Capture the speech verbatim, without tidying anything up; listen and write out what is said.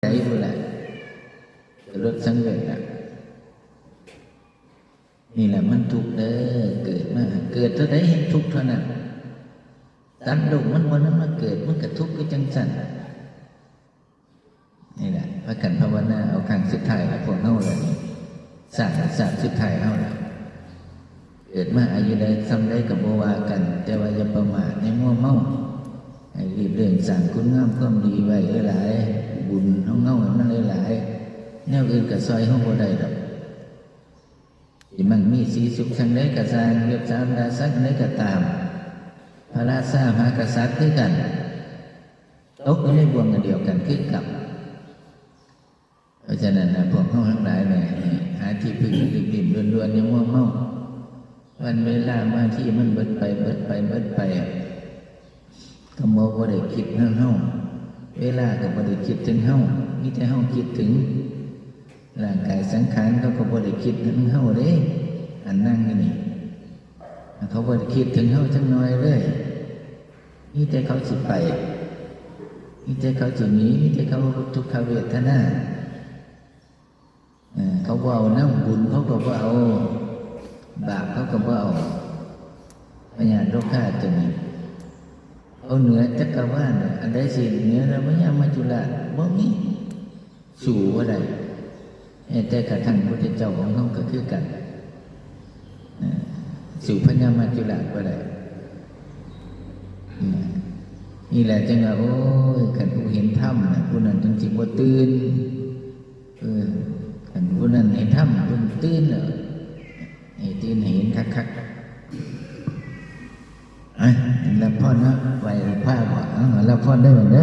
ใจอยู่แหละ เกิดรถสังเวชอ่ะ นี่แหละมันทุกข์เด้อ เกิดมา เกิดเท่าใดเห็นทุกข์เท่านั้น ตัดลูกมันวันนั้นมาเกิด มันกระทุกข์ก็จังสั่น นี่แหละพากันภาวนาเอาครั้งสุดท้ายแล้วพวกเฮาเลยนี่ สาดสาดสุดท้ายเฮาแล้ว เกิดมาอายุใดส่ำใดก็บ่ว่ากัน แต่ว่าอย่าประมาทในมัวเมา ให้รีบเร่งสร้างคุณงามความดีไว้หลายๆ บุญของเฮาให้มันหลายๆ แนวอื่นก็ซอยเฮาบ่ได้ดอก สิมั่งมีสีสุขส่ำใดก็ซ่าง ยศสามดาศักดิ์ใดก็ตาม พระราชามหากษัตริย์คือกัน ตกอยู่ในบ่วงอันเดียวกันคือกัน เพราะฉะนั้นนะ พวกเฮาทั้งหลายเนี่ย หาที่พึ่งรีบๆด่วนๆ อย่ามัวเมา วันเวลามาที่มันเบิดไป เบิดไป เบิดไป ก็บ่ บ่ได้คิดถึงเฮา เวลาก็บ่ได้คิดถึงเฮา มีแต่เฮาคิดถึง ร่างกายสังขารเขาก็บ่ได้คิดถึงเฮาเด้ อันนั่งอยู่นี่ เขาบ่ได้คิดถึงเฮาจักหน่อยเลย มีแต่เขาสิไป มีแต่เขาสิหนี มีแต่เขาทุกขเวทนา เออ เขาบ่เอานำ บุญเขาก็บ่เอา บาปเขาก็บ่เอา พญาโรคาตัวนี้ เอาเหนือจักรวาล อันใดสิเหนือพญามัจจุราช บ่มี สู้บ่ได้ แต่กระทั่งพุทธเจ้าของเฮาก็คือกัน เออ สู้พญามัจจุราชบ่ได้ อืม นี่แหละจังว่า โอ้ย คันผู้เห็นธรรมน่ะ ผู้นั้นจังสิบ่ตื่น เออ คันผู้นั้นเห็นธรรม เพิ่นตื่นแล้ว ให้ตื่นให้เห็นคักๆ อ่ะ รับพรเนาะ ไหว้พระบ่ เอา รับพรได้บ่เด้อ